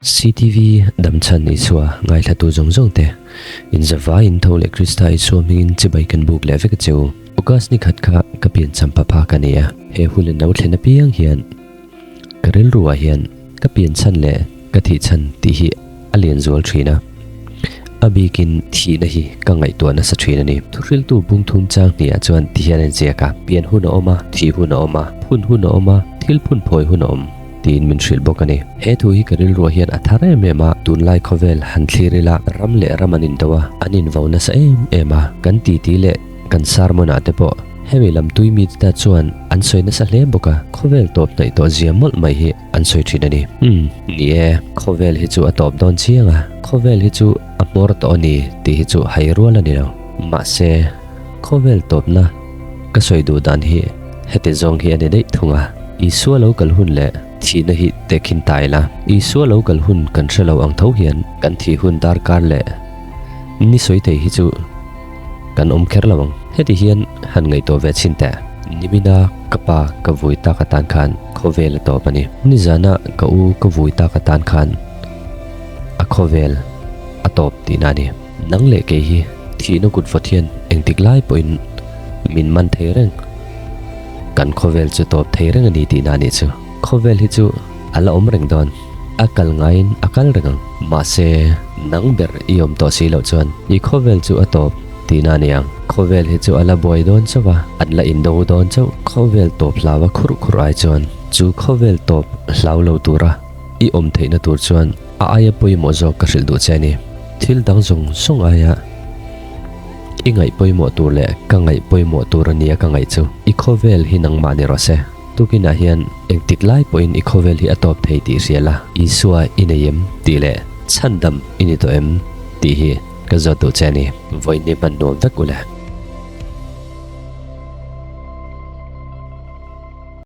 CTV Damchhan Isua ngaithlatu zawng zawng te, in zavai in tho leh Krista Isua hmingin chibai kan buk leh vek a che u. August ni khat kha ka piancham papa ka ni a, he hun a no thlen apiang hian ka rilru ah hian ka pianchhan leh ka thihchhan tih hi a lian zual thin a, a bikin thihna hi ka ngaihtuah nasa thin a ni. Thuhriltu bungthum chang hnih ah chuan ti hian a inziak a, pian hun a awm a, thih hun a awm a, phun hun a awm a, thil phun phawi hun a awm. Tiin min hrilh bawk a ni. He thu hi ka rilruah hian a thar em em a, tunlai khawvel han thlir ila ram leh ram an indo a, an invo nasa em em a, kan titi leh kan sermon ah te pawh hemi lam tui mite ta chuan an sawi nasa hle bawk a, khawvel tawp hnaih tawh zia mawlh mai hi an sawi thin a ni. Umm, ni e, khawvel hi chu a tawp dawn chiang a, khawvel hi chu a hmawr tawh a ni tih hi chu hai rual a ni lo. Mahse, khawvel tawpna ka sawi duh dan hi heti zawng hi a ni daih thung a, Isua lo kal hun leh thihna hi tehkhin ta ila, Isua lo kal hun kan hre lo ang tho hian kan thih hun darkar leh ni sawi thei hi chu kan awm kher lo ang. Heti hian han ngaihtuah ve chhin teh. Nimina ka pa ka vui tak atan khan khawvel a tawp a ni. Nizana ka u ka vui tak atan khan a khawvel a tawp tihna a ni. Nang leh kei hi thihna kut vawt hian engtik lai pawhin min man thei reng. Kan khawvel chu tawp thei reng a ni tihna a nih chu. Khawvel hi chu a la awm reng dawn. A kal ngaiin a kal reng ang. Mahse, nang ber i awm tawh si loh chuan i khawvel chu a tawp tihna a ni ang. Khawvel hi chu a la buai dawn chauh a, an la indo dawn chauh. Khawvel tawp hlau a khurh khurh ai chuan chu khawvel tawp hlau lo tura i awm theihna tur chuan a aia pawimawh zawk ka hrilh duh che a ni. Thil dang zawng zawng aia i ngaih pawimawh tur leh ka ngaih pawimawh tur a nia ka ngaih chu i khawvel hi nangmah ni rawh se. Tukinah hian engtik lai pawhin i khawvel hi a tawp thei tih hria la, Isua i nei em tih leh chhandam i ni tawh em tih hi ka zawt duh che a ni. Vawiin ni hman nuam vek u le.